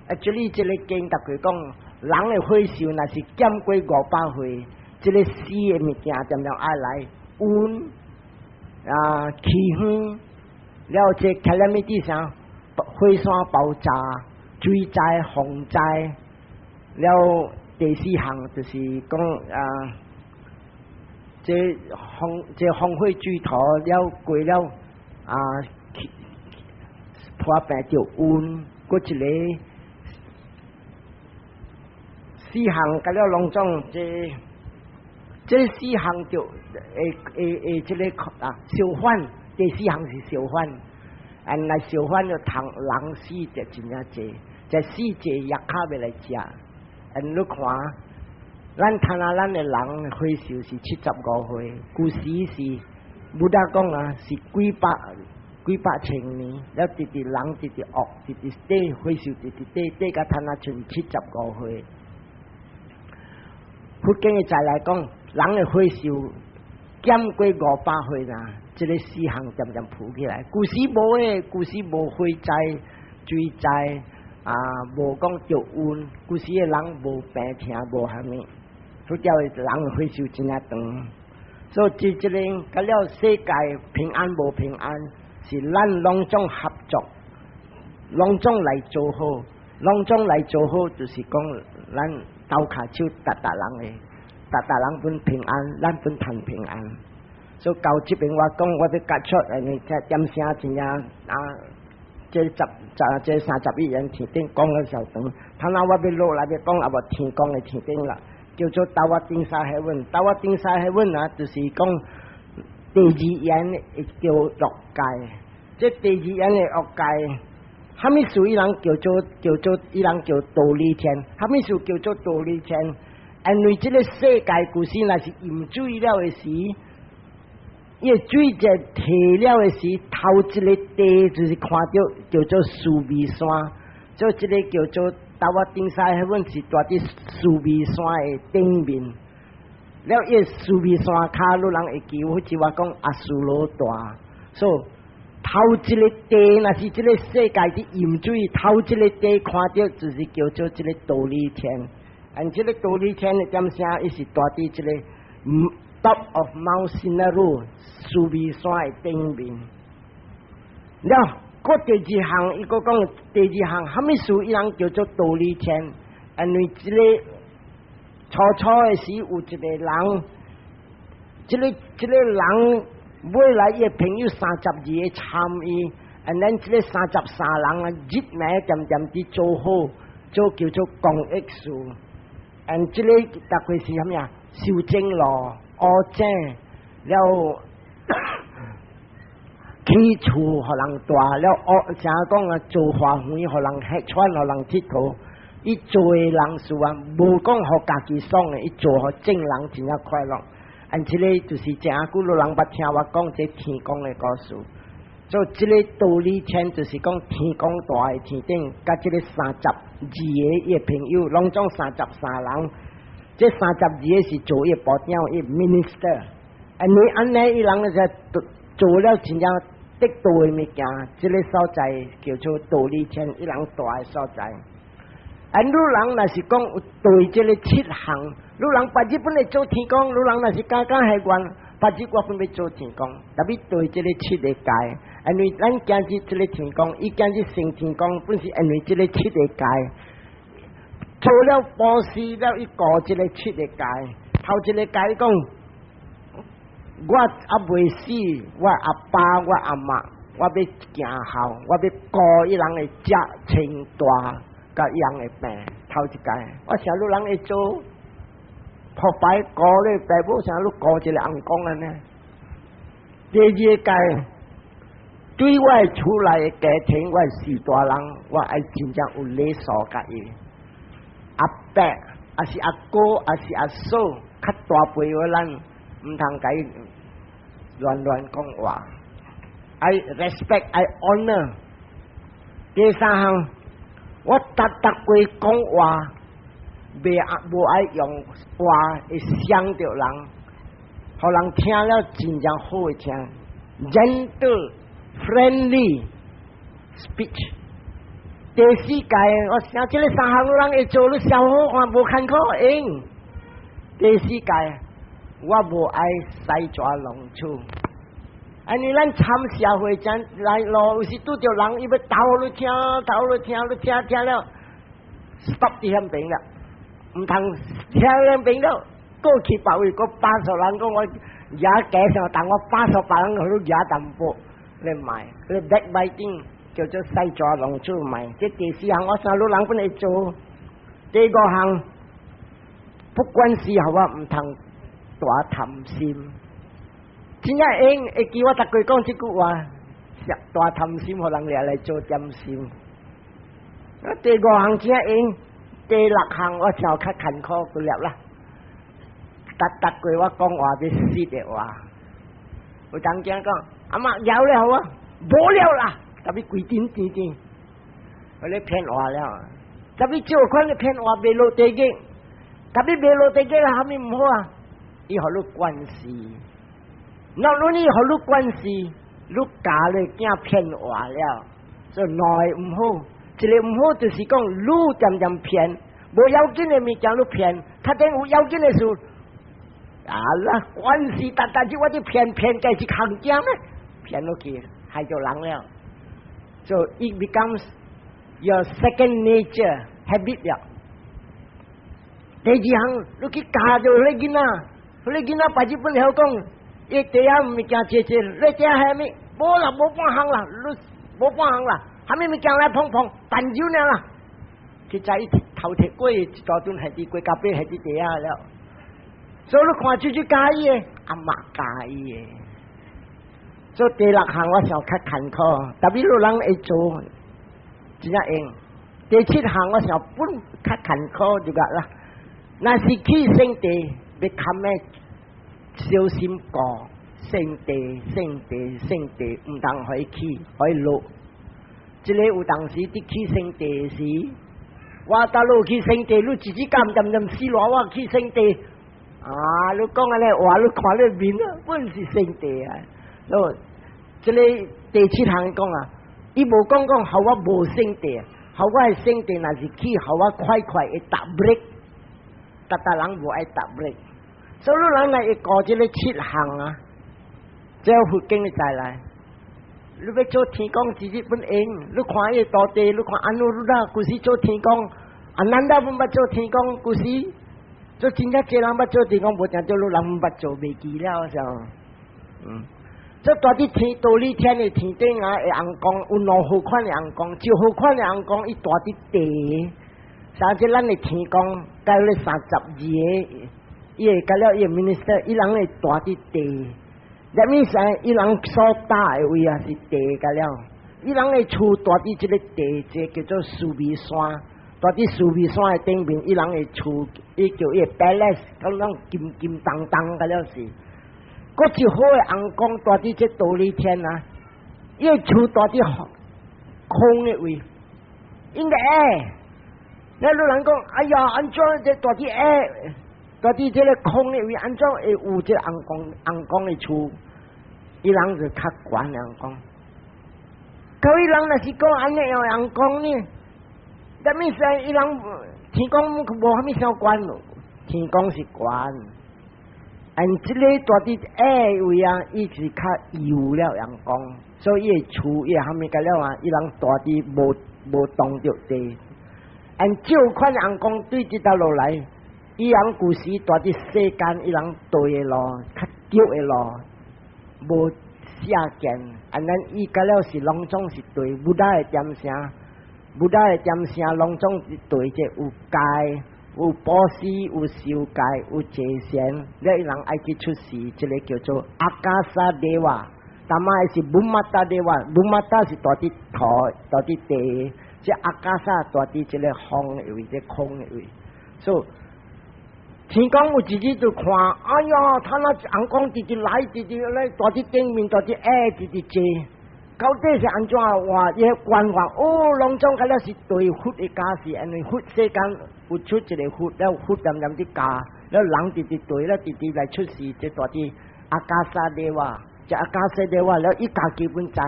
啊，這裡這個經逐句講，人的歲數若是減過500歲，這個死的物件漸漸愛來瘟啊，氣風，了這 calamity 啥，火山爆炸、水災、洪災，了第四項就是講啊，這風這風火水土了過了啊，破病就瘟，閣一個四項，佮了攏總這這四項就會會會這個啊，相反，第四項是相反，and 來相反就通人死就真正濟，這死濟藥卡欲來食，and 你看，咱睇下咱的人歲數是75歲，古時是 Buddha 講啊，是幾百幾百千年，了直直人直直惡，直直短歲數直直短，短甲睇下剩75歲。佛經的再來講，人的歲數減過500歲啦，這個四項漸漸浮起來。古時無的，古時無火災、水災啊，無講著瘟，古時的人無病痛，無蝦米，佛教的人的歲數真正長。所以這這個佮了世界平安無平安，是咱攏總合作，攏總來做好，攏總來做好，就是講咱鬥跤手，逐逐人的，逐逐人本平安，咱本趁平安。所以到這邊我講，我欲結束，因為這點聲真正啊，這十十這31人天頂講了較長，他那我欲落來欲講，也無天公的天頂啦，叫做 Tavatimsa heaven，Tavatimsa heaven 啊，就是講第二緣的叫欲界，這第二緣的欲界。蝦米事伊人叫做叫做伊人叫忉利天？蝦米事叫做忉利天？因為這個世界古時若是淹水了的時，伊個水一退了的時，頭一個地就是看著叫做須彌山，所以這個叫做 Tavatimsa heaven 是蹛佇須彌山的頂面。了，伊個須彌山跤，你人會記，好似我講阿須羅大，所以頭一個地，若是這個世界佇淹水，頭一個地看著就是叫做這個忉利天。and 這個忉利天的點聲，伊是蹛佇這個 top of Mount Sineru 須彌山的頂面。了，閣第二項，伊閣講第二項，蝦米事伊人叫做忉利天？因為這個初初的時有一個人，這個這個人。尾來伊的朋友三十二個參與，and then 這個33人啊，日暝漸漸佇做好，做叫做公益事。and 這個大概是啥物啊？修正路、挖井，了起厝予人蹛，了學怎講啊？做花園予人吃穿，予人𨑨迌。伊做的人數啊，無講予家己爽的，伊做予眾人真正快樂。and 這個就是誠久老人捌聽我講這天公的故事。所以這個忉利天就是講天公大的天頂，佮這個三十二個伊的朋友，攏總三十三人。這三十二個是做伊部長，伊 minister。and 你按呢，伊人就做了真正得道的物件，這個所在叫做忉利天，伊人蹛的所在。啊，汝人若是講有對這个七項，汝人別日本會做天公，汝人若是敢敢還願，別日我本欲做天公，特別對這个七个戒，因為咱今日這个天公，伊今日成天公，本是因為這个七个戒，做了布施了，伊過這个七个戒，頭一个戒講，我猶未死，我阿爸我阿媽，我欲行孝，我欲顧伊人的食穿大。佮伊人的病，頭一屆，我想汝人會做，破擺顧咧，爸母想汝顧一个尪公按呢。第二屆，對我厝內的家庭，我是大人，我愛真正有禮數佮伊。阿伯，抑是阿哥，抑是阿嫂，較大輩的咱，毋通共伊亂亂講話，愛 respect，愛 honor。第三項，我逐逐句講話，袂啊無愛用話會傷著人，予人聽了真正好會聽，gentle friendly speech。第四屆，我想這个三項人會做，你想好看無艱苦用。第四屆，我無愛使蛇弄鼠。按呢咱參社會真來路，有時拄著人，伊欲鬥你聽，鬥你聽，你聽聽了，stop 佇遐邊了，毋通聽遐邊了，過去別位閣巴索人講我舉加上，但我巴索別人予你舉淡薄，你莫，你 backbiting 叫做使蛇弄鼠莫。這第四項我想汝人本會做，第五項不管是予我毋通大貪心。真正會會記我逐句講這句話，大貪心，予人掠來做點心。啊，第五項真會，第六項我想較艱苦幾粒啦。逐逐句我講話欲實的話，有當驚講，阿媽枵了好啊，無了啦，特別規陣甜甜，予你騙話了。特別這款的騙話袂落地獄，特別袂落地獄啊，蝦米毋好啊？伊予你關係。若你予你關係，你教你囝騙話了，所以兩个毋好。一个毋好就是講，你恬恬騙，無要緊的物件你騙，較頂有要緊的事，啊啦，關係逐逐日我佇騙騙，該是空驚咩？騙落去害著人了。So it becomes your second nature habit 了。第二項，你去教著彼囡仔，彼囡仔別日本曉講。伊地下物件濟濟，你地下蝦米？無啦，無半項啦，你無半項啦，蝦米物件來碰碰，彈手爾啦。去知伊頭提過一大陣係佇規家邊係佇地下了。所以你看這就教伊的，阿媽教伊的。所以第六項我想較艱苦，特別汝人會做，真正用。第七項我想本較艱苦就個啦。若是去聖地，欲堪的小心顧聖地、聖地、聖地，毋通予伊起，予伊落。這个有當時佇去聖地時，我搭路去聖地，你自己敢恬恬死落我去聖地。啊！你講按呢話，你看你面啊，本是聖地啊。喏，這个第七項講啊，伊無講講予我無聖地，予我的聖地若是去，予我快快會踏 brake，逐逐人無愛踏 brake。所以汝人來會顧這个七項啊，這佛經的再來，你欲做天公，自己本用。你看伊徒弟，你看阿努魯達，舊時做天公，阿難達本捌做天公，舊時做真正濟人捌做天公，無定做汝人捌做袂記了，是嗯。這蹛佇天忉利天的天頂啊，的尪公有兩好款的尪公，上好款的尪公，伊蹛佇地，像這咱的天公，佮咧32個，伊會佮了伊的 minister，伊人會蹛佇地。什麼意思？伊人所搭的位啊是地佮了，伊人的厝蹛佇這个地，這個叫做須彌山，蹛佇須彌山的頂面，伊人的厝，伊叫伊的 palace，敢若金金當當佮了是。閣一好的尪公蹛佇這忉利天啊，伊的厝蹛佇空的位，應該會。那汝人講，哎呀，按怎這蹛佇會？蹛佇這个空的位，按怎會有這尪公尪公的厝？伊人就較懸尪公。各位人若是講按呢樣尪公呢？但物事伊人天公無啥物相關咯，天公是懸。And 這个蹛佇下位啊，伊是較幼了人講，所以伊的厝伊蝦米個了啊，伊人蹛佇無無動著地。And 這款尪公對這搭落來，伊人舊時蹛佇世間，伊人對的路較對的路，無邪見。And 咱伊個了是攏總是對，Buddha 的點聲，Buddha 的點聲攏總是對這有戒。有布施，有受戒，有坐禪，了伊人愛去出世，這个叫做 Akasa Deva。頭仔是 Bhumata Deva，Bhumata 是蹛佇土，蹛佇地，這 Akasa 蹛佇這个風的位，這空的位。So 天公有一日就看，哎呀，他那尪公直直來，直直來，蹛佇頂面，蹛佇下，直直坐。到底是按怎話？伊觀看，哦，攏總敢若是對佛的加持，因為佛世間有出一个佛，了佛恬恬佇教，了人直直對，了直直來出世，這蹛佇 Akasa Deva，這 Akasa Deva 了，伊家己本知，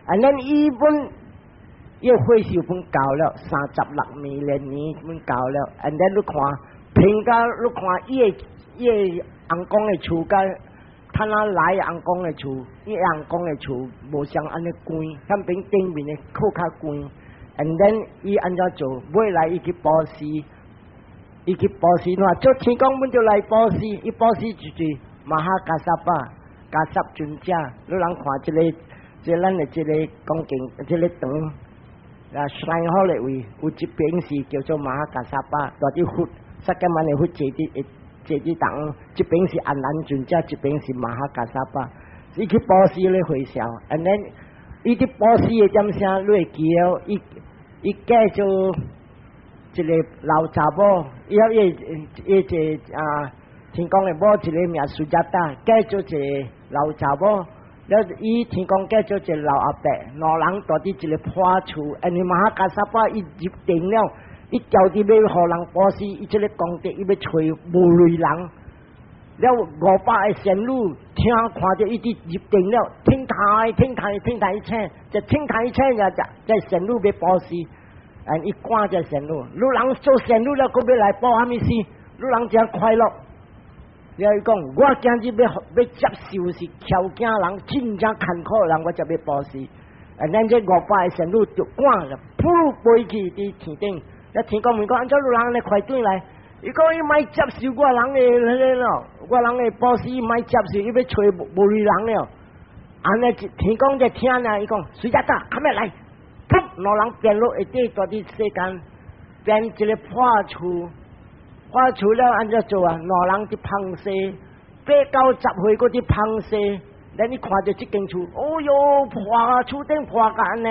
啊，咱伊本伊歲數本夠了，36 million 年本夠了，and then 你看，評價你看伊的伊的尪公的厝佮。他那來尪公的厝，伊尪公的厝無像按呢懸，遐邊頂面的閣較懸。And then 伊按怎做？尾來伊去布施，伊去布施，喏，做天公本就來布施，伊布施就是 Mahakassapa，迦葉尊者，你人看這个，這咱的這个恭敬，這个堂啊，shrine hall 的位，有一邊是叫做 Mahakassapa，蹛佇佛，釋迦牟尼佛坐佇。坐佇當，這邊是阿難尊者，這邊是 Mahakassapa。伊去布施咧回向，and then 伊佇布施的點聲，你會記得，伊伊嫁做一个老查某，伊伊伊一个啊，天公的某一个名 Sujata，嫁做一个老查某，了伊天公嫁做一个老阿伯，兩人蹛佇一个破厝，因為 Mahakassapa 伊入定了，伊叫佇欲予人布施，伊這个功德伊欲揣無類人。了500個仙女聽看著伊佇入定了，天台天台天台請，就天台請就這仙女欲布施，and 伊趕這仙女，汝人做仙女了，閣欲來布啥物施？汝人誠快樂。了伊講，我今日欲欲接受是梟囝人，真正艱苦人，我才欲布施。啊，咱這500個仙女就趕了，噗飛去佇天頂。了天公問講，按怎汝人按呢快轉來？伊講伊莫接受我人的彼个咯，我人的布施莫接受，伊欲揣無類人了。按呢天公在聽呢，伊講 Sujata，較欲來，噗，兩人變落下底蹛佇世間，變一个破厝，破厝了按怎做啊？兩人佇芳躅，8、9、10歲閣佇芳躅，咱你看著這間厝，哦喲，破厝頂破甲按呢，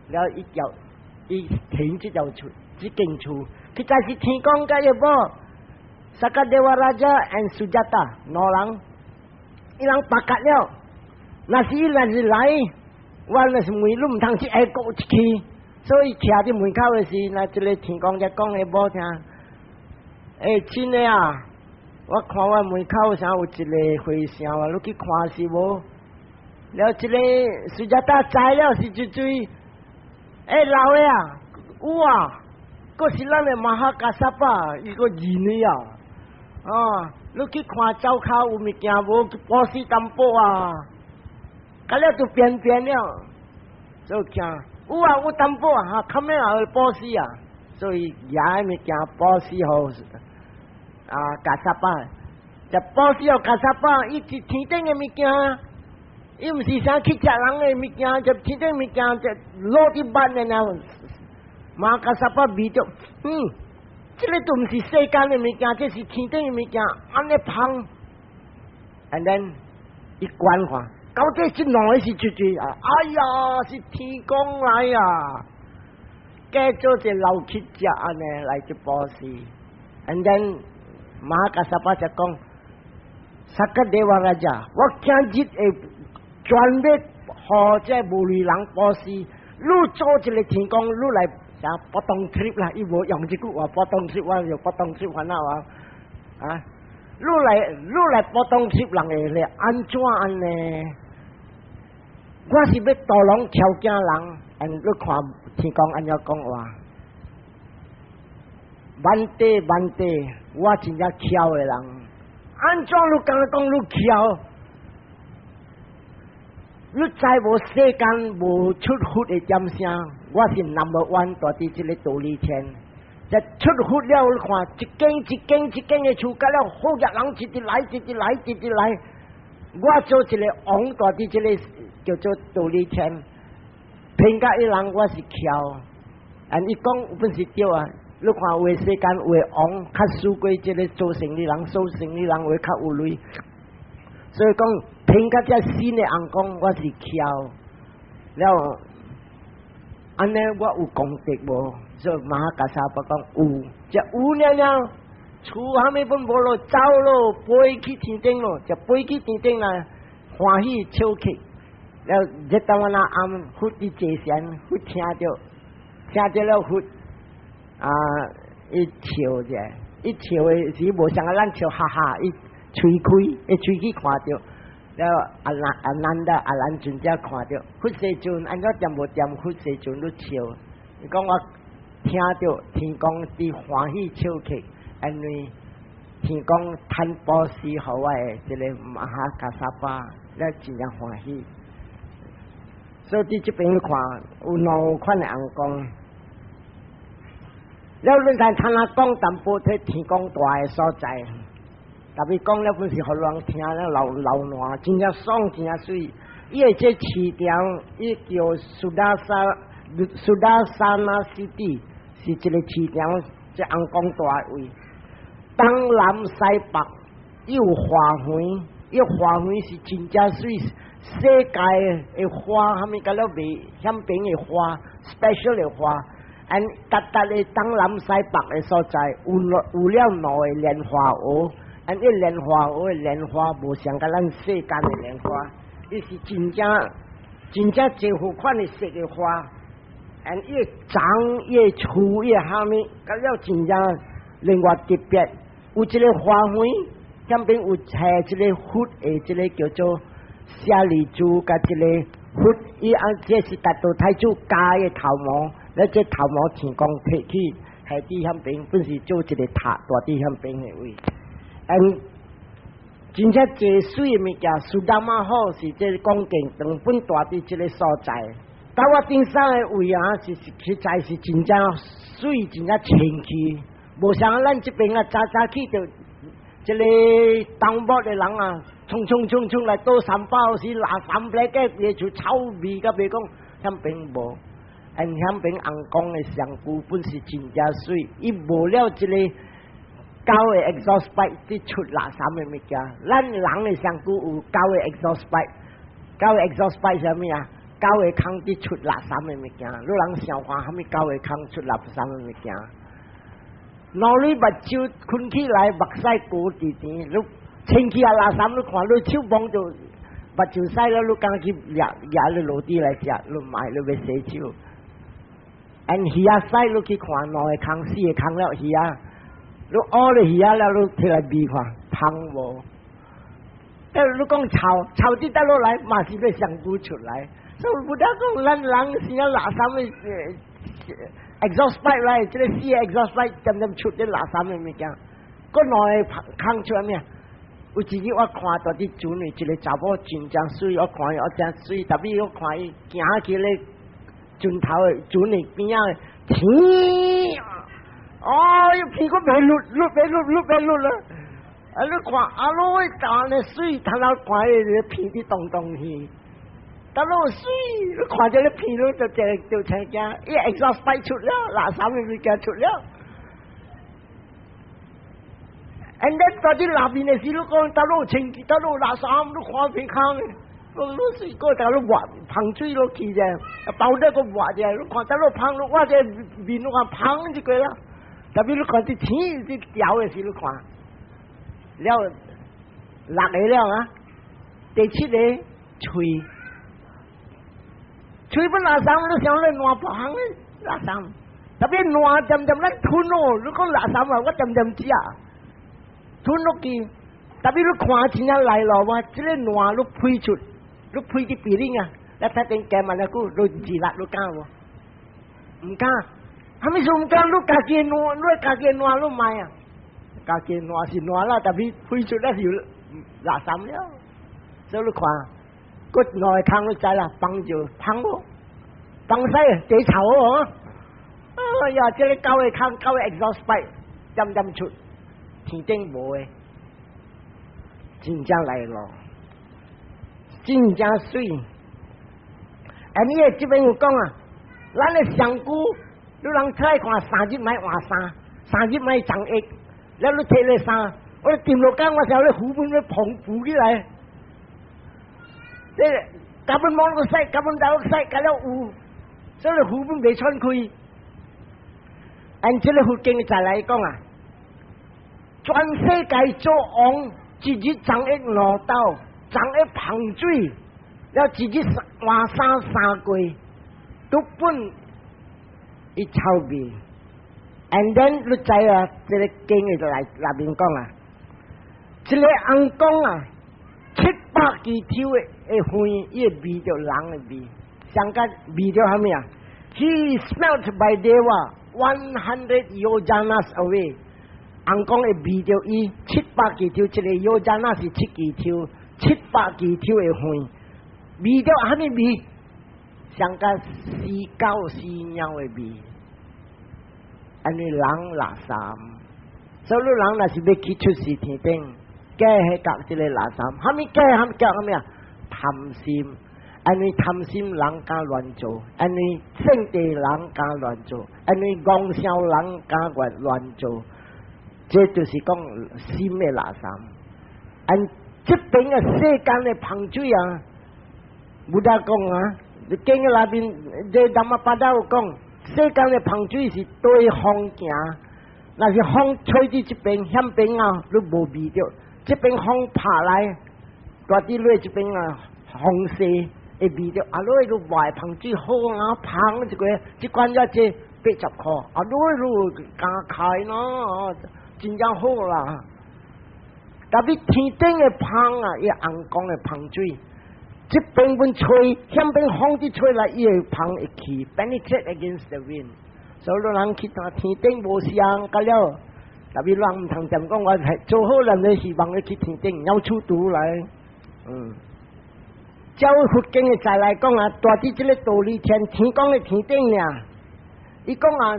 了伊叫伊停這條厝，這間厝。實在是天公佮伊某，Sakadewaraja and Sujata 兩人，伊人白甲了。若是伊若是來，我若是問你毋通去下國去，所以徛佇門口的時，那這个天公才講予某聽。欸，真的啊！我看我門口啥有一个和尚啊，你去看是無？了，這个 Sujata 知了是就追，欸，老的啊，有啊。閣是咱的 Mahakassapa，伊閣認你啊！啊，你去看灶跤有物件無？布施淡薄啊，甲了就變變了，就驚有啊，有淡薄啊，哈，較尾啊布施啊，所以舉物件布施予啊 Kassapa，就布施予 Kassapa，伊是天頂的物件，伊毋是啥去食人的物件，就天頂物件就落佇腹的爾。Mahakassapa 味著，嗯，這个都毋是世間的物件，這是天頂的物件，按呢芳。And then 伊觀看，到底這兩個是出去啊？哎呀，是天公來啊！嫁做一個老乞食按呢來去布施。And then Mahakassapa 就講，Sakadewaraja，我今日會專欲予這無類人布施，你做一個天公，你來啥 potong trip 啦，伊無用這句話 potong trip，我用 potong trip 煩惱啊！啊，你來你來 potong trip 人會咧按怎按呢？我是欲度攏梟囝人，and 你看天公按怎講話？ Bhante Bhante，我真正巧的人，按怎你敢講你巧？你知無世間無出佛的點聲？我是 number one 蹛佇這個忉利天。這出佛了，你看一間一間一間的厝，甲了好額人一直來，一直來，一直來。我做一個王蹛佇這個叫做忉利天，評價伊人我是巧。按伊講本是對啊。你看有的世間有的王較輸過這個做生意人，做生意人會較有鐳。所以講評價這新的尪公，我是巧。了，按呢我有功德無？所以瑪哈迦薩婆講有，這有了了，厝啥物攏無咯，走咯，飛去天頂咯，就飛去天頂啦，歡喜笑起。了，熱當我那暗佛佇坐禪，佛聽著，聽著了佛啊，伊笑者，伊笑的時無像啊咱笑哈哈，伊喙開，伊喙齒看著，了阿難阿難達阿難尊者看著，佛世尊按怎恬無恬？佛世尊你笑，伊講我聽著天公佇歡喜笑起，因為天公趁布施予我的這個瑪哈迦薩婆，了真正歡喜。所以佇這邊看有兩款的尪公。了，你看聽他講淡薄佇天公大的所在，特別講了本是予人聽了流流汗，真正爽，真正媠。伊的這市場，伊叫 Sudassana City，是一個市場，這尪公大的位。東南西北有花園，伊花園是真正媠，世界的花，啥物甲了賣，遐邊的花，special 的花。按逐逐個東南西北的所在，有了兩個蓮花湖，按伊蓮花湖的蓮花無像佮咱世間的蓮花，伊是真正真正濟好款的色的花，按伊長伊的樹伊的蝦米，佮了真正另外特別。有一個花園，遐邊有下一個佛的這個叫做舍利子，佮這個佛，伊按這是達到太祖家的頭毛。了這頭毛天公提去，下佇遐邊，本是做一個塔，蹛佇遐邊的位。嗯，真正濟媠的物件，Sudhamma Hall 是這個講經堂本蹛佇這個所在。到我頂山的位啊，是實在是真正媠，真正清氣，無像咱這邊啊，早早起就這個東部的人啊，衝衝衝衝來倒三包時，垃圾來個就臭味甲袂講，遐邊無。因遐邊尪公的身軀本是真正媠，伊無了這個九個 exhaust pipe 佇出垃圾的物件。咱人的身軀有九個 exhaust pipe，九個 exhaust pipe 啥物啊？九個孔佇出垃圾的物件。你人想看啥物九個孔出垃圾的物件？兩蕊目睭睏起來，目屎糊甜甜，你清氣啊垃圾，你看你手摸著目睭屎了，你敢去掠掠你落地來食？你莫，你欲洗手。按魚仔屎你去看兩個空四個空了魚仔，你挖了魚仔了，你提來味看，芳無？但你講臭臭佇倒落來，嘛是欲身軀出來。所以佛陀講，咱人是啊垃圾的 exhaust pipe 來，這個四個 exhaust pipe 漸漸出啲垃圾的物件，閣兩個空出來咩？有一日我看到佇船裡一個查某真正媠，我看伊我真媠，特別我看伊行去咧船頭的船的邊仔，天，哎喲屁股袂落落袂落落袂落了。啊！你看阿羅當咧媠，頭頭看伊個鼻佇動動去，當落媠，你看這個鼻攏就就就青驚，伊 exhaust pipe 出了，垃圾的物件出了。And then 到佇那邊的時，你講倒落清氣，倒落垃圾，你看鼻空的，你水果倒落抹芳水落去者，包得個抹者，你看倒落芳，我這面你看芳一個啦。特別你看這天這調的時，你看了六個了啊，第七個喙，喙本垃圾，你想咧爛芳的垃圾，特別爛漸漸咱吞哦，你講垃圾啊，我漸漸食。吞落去，特別你看真正來咯，我這個爛你排出，你排佇鼻裡啊，你睇頂加慢一久，你自力你敢無？毋敢。啥物事毋敢？你家己爛，你家己爛，你莫啊！家己爛是爛啦，但是飛出來是垃圾了。所以你看，閣兩个空你知啦，放就芳哦，放屎地臭哦。哎呀，這个狗的空，狗的 exhaust pipe 點點出，天頂無的，真正來咯，真正媠。啊，你這邊有講啊，咱的上古，你人出來看3日莫換衫，三日莫長衣，了你提咧衫，我掂落工，我時候咧虎本咧膨浮起來，這 carbon monoxide、carbon dioxide，甲了有，所以虎本袂喘開。按這个佛經再來講啊，全世界做王，一日長一兩斗，長一芳水，了一日換衫三過，都本伊臭味。And then 你知啊，這个經的來內面講啊，這个尪公啊，700支抽的香，伊會聞著人的味，上甲聞著啥物啊？He smelt by Deva 100 yojanas away。尪公會聞著伊七百支抽，一個 yojana 是7支抽，七百支抽的香，聞著啥物味？上甲死狗死貓的味。按呢人垃圾，所以人若是欲去出世天頂，假彼角這个垃圾，啥物假？啥物叫啥物啊？貪心，因為貪心人敢亂做，因為性地人敢亂做，因為戇笑人敢亂亂做，這就是講心的垃圾。按這邊的世間的芳水啊，Buddha 講啊，經的內面這 Dhammapada 有講，世間的芳水是對風行，若是風吹佇這邊，遐邊啊，你無聞著；這邊風拍來，大佇你這邊啊，風勢會聞著。啊，你你賣芳水好啊，芳一個，這罐仔這80箍，啊，你你加開喏，真正好啦。特別天頂的芳啊，伊尪公的芳水，這邊阮吹，遐邊風一吹來，伊會芳會去，penetrate against the wind。所以人去看天頂無相，甲了，特別人毋通講講我係做好人的希望去天頂，鳥出毒來。照佛經的再來講啊，大佇這个忉利天天講的天頂爾，伊講啊，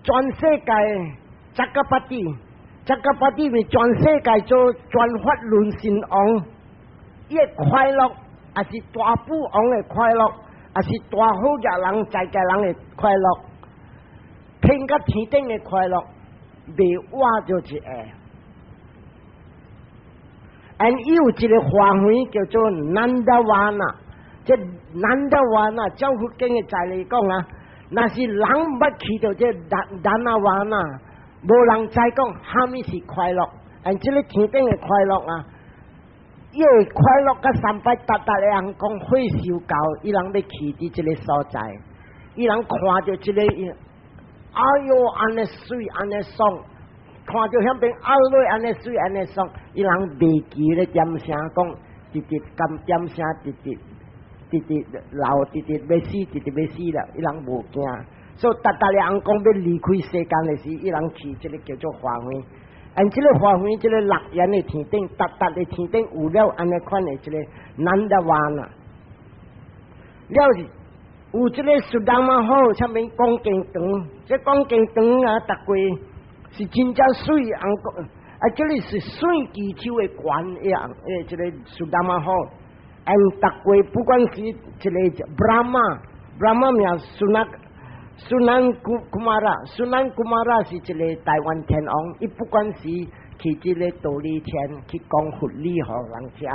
全世界 Cakkapatti，Cakkapatti 為全世界做轉法輪神王，伊的快樂，也是大富王的快樂，也是大好額人在家人的快樂，天甲天頂的快樂，袂活著一个。And 伊有一个花園叫做 Nandavana，這 Nandavana 照佛經的在來講啊，若是人捌去著這 Nandavana，無人知講蝦米是快樂。And 這个天頂的快樂啊，伊會快樂甲三擺達達的尪公火燒到，伊人欲去佇這个所在，伊人看著這个，哎喲，按呢媠，按呢爽，看著遐邊壓落按呢媠，按呢爽，伊人袂記咧點聲講，直直甘點聲，直直直直老，直直欲死，直直欲死啦，伊人無驚，所以達達的尪公欲離開世間的時，伊人去這个叫做花園。按這个花園，這个樂園的天頂，達達的天頂有了按呢款的這个 Nandavana。了有這个 Sudhamma 好，啥物講經堂，這講經堂啊，逐過是真正媠，尪公啊，這个是水祈求的關一樣，這个 Sudhamma 好，按逐過不管是一個 Brahma，Brahma 名 Sunan Sunan Kumara，Sunan Kumara 是一个台灣天王，伊不管是去這个忉利天去講佛理予人聽，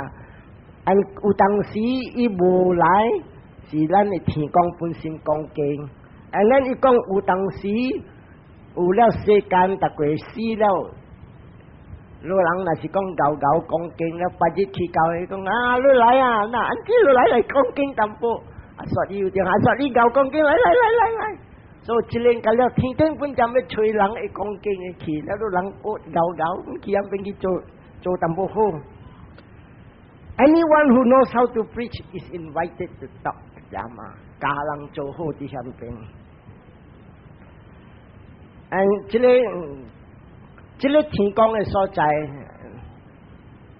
按有當時伊無來，是咱的天公本身講經，按咱伊講有當時有了世間，逐個死了，老人若是講𠢕𠢕講經了，別日去到伊講啊，你來啊，那按這你來來講經淡薄，啊說你有點，啊說你𠢕講經，來來來來來。所以這個甲了天頂本就欲揣人會講經的去，了你人學𠢕𠢕，去遐邊去做做淡薄好。Anyone who knows how to preach is invited to talk Dhamma，教人做好佇遐邊。這個天公的所在，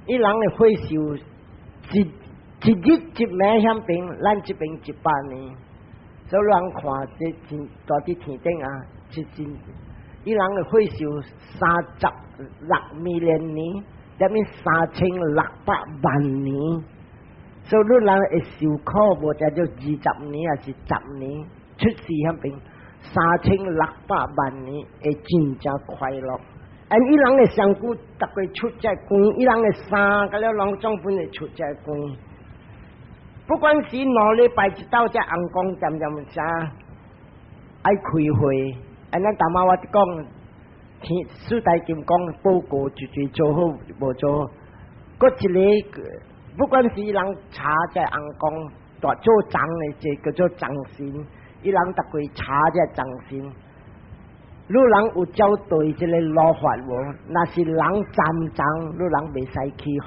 伊人的歲壽一日一暝響邊，咱這邊100年。所以人看這天蹛佇天頂啊，一真伊人的歲壽36 million 年，等於3600萬年。所以你人會受苦無才就20年，抑是十年出世響邊3600萬年會真正快樂。And 伊人的身軀逐個出這光，伊人的衫佮了攏總本會出這光。不管是2禮拜一晝，這尪公漸漸啥愛開會，按咱頭仔我講，天四大金剛報告就就做好無做好，閣一個不管是伊人查這尪公大做長的，這叫做長神，伊人逐個查這長神。你人有照對這個律法無？若是人參叢，你人袂使起哄。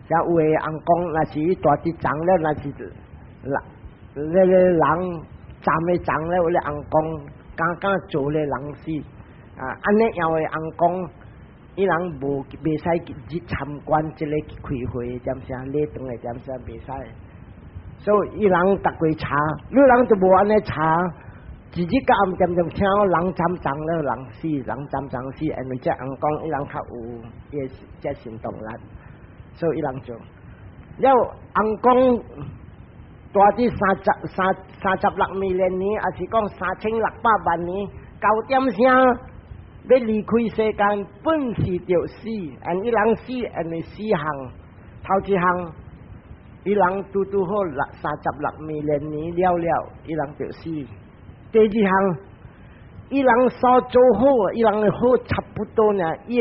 像有的尪公，若是伊蹛佇叢了，若是人那個人參的叢了，有的尪公敢敢做咧人死啊！按呢樣的尪公，伊人無袂使去參觀這個開會，點聲禮堂的點聲袂使。所以伊人逐個查，你人就無按呢查。一日到暗漸漸聽人參叢了，人死，人參叢死，因為這尪公伊人較有伊個這行動力，所以伊人做。了尪公蹛佇36 million 年，抑是講3600萬年，9點聲欲離開世間，本是著死，and 伊人死，因為四項，頭一項，伊人拄拄好六36 million 年了了，伊人就死。第二項，伊人所做好，伊人的好差不多呢。伊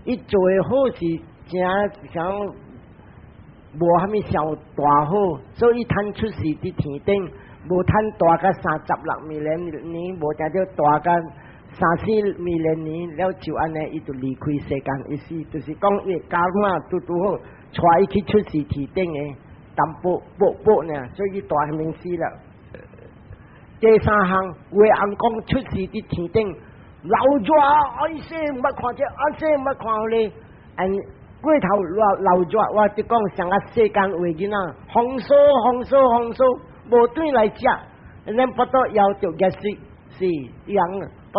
伊做的好是誠像無蝦米上大好，所以趁出世佇天頂，無趁蹛甲36 million 年，無定著蹛甲3、4 million 年了就按呢，伊就離開世間，意思就是講伊 karma 拄拄好，帶伊去出世天頂的淡薄薄薄呢，所以蹛彼面死了。第三項，有的尪公出世佇天頂，流熱，哎死毋捌看這，啊死毋捌看彼個，and 過頭流流熱，我佇講像啊世間話囡仔，風騷風騷風騷，無轉來食，咱腹肚枵著熱死，是伊人不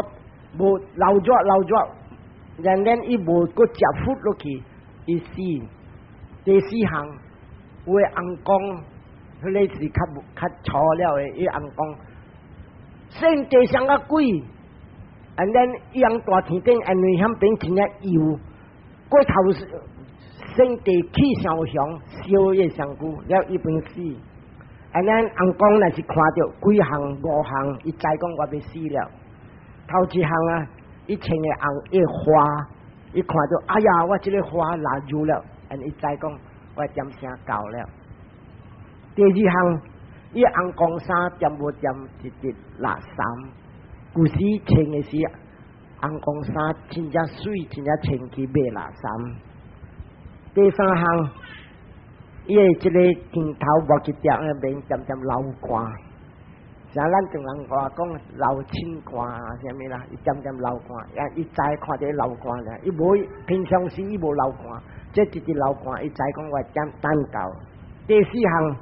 無流熱流熱，然後伊無閣食 food 落去，伊死。第四項，有的尪公，彼個是較較粗了的，伊尪公。生地像個鬼，and then 伊人蹛天頂，因為彼邊真正油，過頭生地氣傷熊，燒伊身軀了伊本死。And then 尪公若是看著幾項五項，伊知講我欲死了。頭一項啊，伊穿的紅伊花，伊看著哎呀，我這個花爛住了，and 伊知講我點聲到了。第二項，伊尪公衫掂無掂一直垃圾，舊時穿的是尪公衫，真正媠，真正穿去袂垃圾。第三項，伊的這個鏡頭無去掉，免漸漸流汗。像咱唐人話講流清汗啥物啦，伊漸漸流汗，伊知看著流汗咧，伊無平常時伊無流汗，這直直流汗，伊知講我點等到。第四項，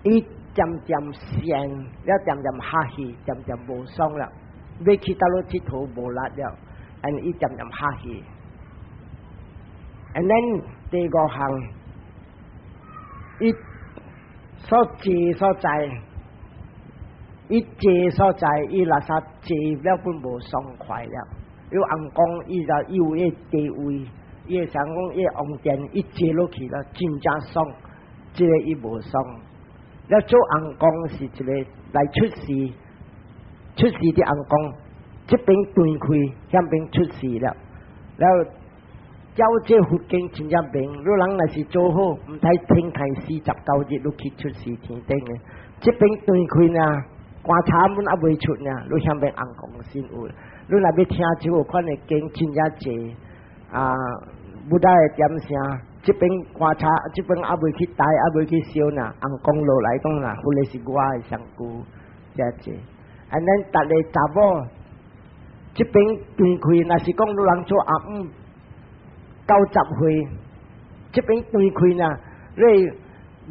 伊漸漸善，了漸漸下去，漸漸無爽了，欲去佗落𨑨迌無力了，and 伊漸漸下去。And then 第五項，伊所坐所在，伊坐所在，伊若啥坐了本無爽快了。有尪公，伊就有伊地位，伊會想講伊王殿，伊坐落去了，真正爽，這個伊無爽。了做尪公是一個來出世，出世的尪公，這邊斷開，彼邊出世了。了教這佛經真正明，你人若是做好，毋使停太49日，你去出世天頂的。這邊斷開呢，棺材門猶未出呢，你彼邊尪公先有。你若欲聽這個款的經，真正濟啊，Buddha 的點聲，這邊棺材，這邊猶未去抬，猶未去燒呢，尪公落來講啦，彼個是我的身軀，遮濟。And then 逐个查某，這邊斷開，若是講你人做阿姆90歲，這邊斷開呢，你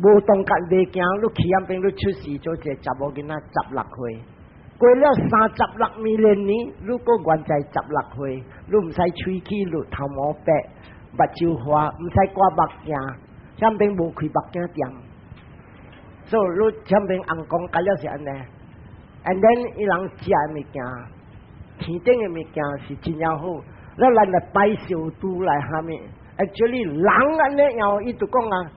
無動覺袂行，你去遐邊你出世做一個查某囡仔十六歲，過了36 million 年，你閣原在十六歲，你毋使喙齒你頭毛白，目睭花，毋使掛目鏡，遐邊無開目鏡店，所以你遐邊尪公甲了是按呢，and then 伊人食的物件，天頂的物件是真正好，咱咱來拜燒豬來蝦米？Actually 人按呢樣，伊就講啊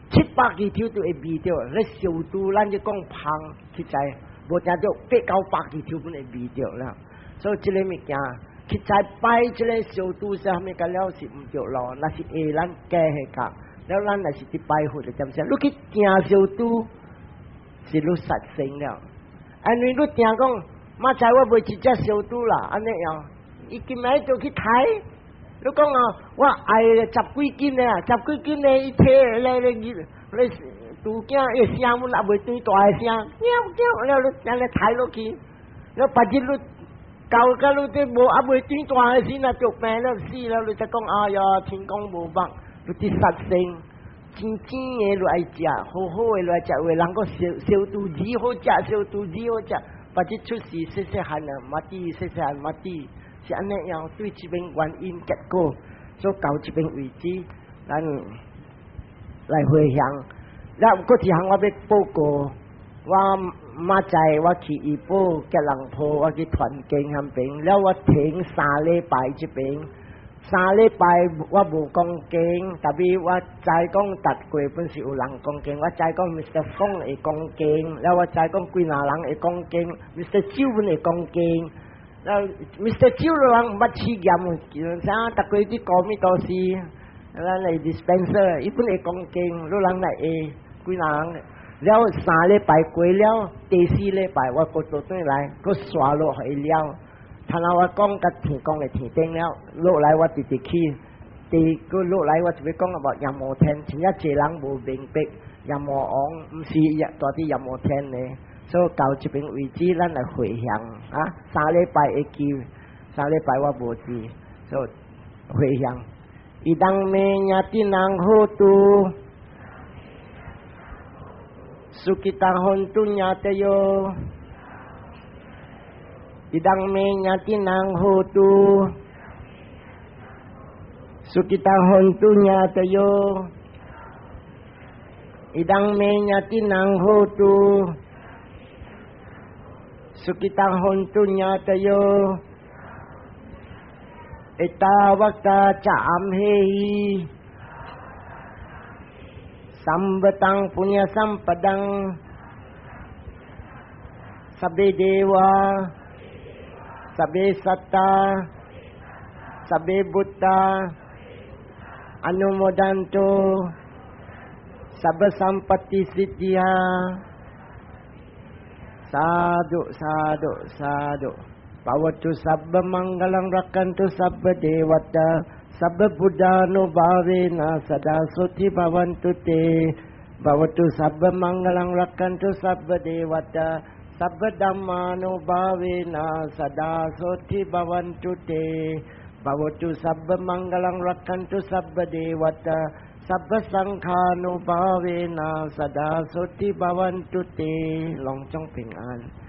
，700支抽都會味著，咧燒豬咱就講芳，實在無聽著八九百支抽本會味著啦。所以這个物件，實在拜這个燒豬啥物個了是毋對咯，那是下咱假的教，了咱若是佇拜佛的點聲，你去訂燒豬是你殺生了，因為你訂講，明仔我買一隻燒豬啦，按呢樣，伊今仔就去刣。你講啊，我愛十幾斤的啊，十幾斤的伊提來咧咧咧，豬囝伊聲阮也袂轉大聲，叫叫了你按呢刣落去，了別日你到甲你這無猶未轉大的時，若著病了死了，你才講哎呀，天公無目，你佇殺生，甜甜的來食，好好的來食，有的人閣燒燒豬魚好食，燒豬魚好食，別日出世細細漢啊，嘛佇細細漢嘛佇。是按呢樣對這邊原因結果，所到這邊為止，咱來回向。了，閣一項我欲報告，我明仔我去怡保吉隆坡，我去傳經遐邊，了我停三禮拜這邊，三禮拜我無講經，特別我知講逐過本是有人講經，我知講 Mr. 馮會講經，了我知講幾若人會講經，Mr. 周本會講經。了 Mr. 周人毋捌試驗，啥逐過啲高米多士，咱來 dispenser，伊本會講經，你人來會幾若人。了三禮拜過了，第四禮拜我閣倒轉來，閣刷落去了。頭先我講甲天公的天頂了，落來我直直去，第閣落來我就欲講啊無閻魔天，真正濟人無明白閻魔王毋是住佇閻魔天的。所以到這邊為止，咱來回向啊！三禮拜會記，三禮拜我無記，所以回向。Idaṃ me ñātinam hotu, sukhitā hontu ñātayo. Idaṃ me ñātinam hotu, sukhitā hontu ñātayo. Idaṃ me ñātinam hotu, sukhitā hontu ñātayo. Ettāvatā ca amhehi sambhataṃ puññasampadaṃ sabbe devā sabbe sattā sabbe bhūtā anumodantu sabba sampatti siddhiyā. Sadhu, sadhu, sadhu. Bhavatu sabba maṅgalaṃ rakkhantu sabba devatā sabba buddhānubhāvena sadā soti bhavantu te. Bhavatu sabba maṅgalaṃ rakkhantu sabba devatā sabba dhammānubhāvena sadā soti bhavantu te. Bhavatu sabba maṅgalaṃ rakkhantu sabba devatā sabba saṅkhānubhāvena sadā soti bhavantu te. 攏總平安。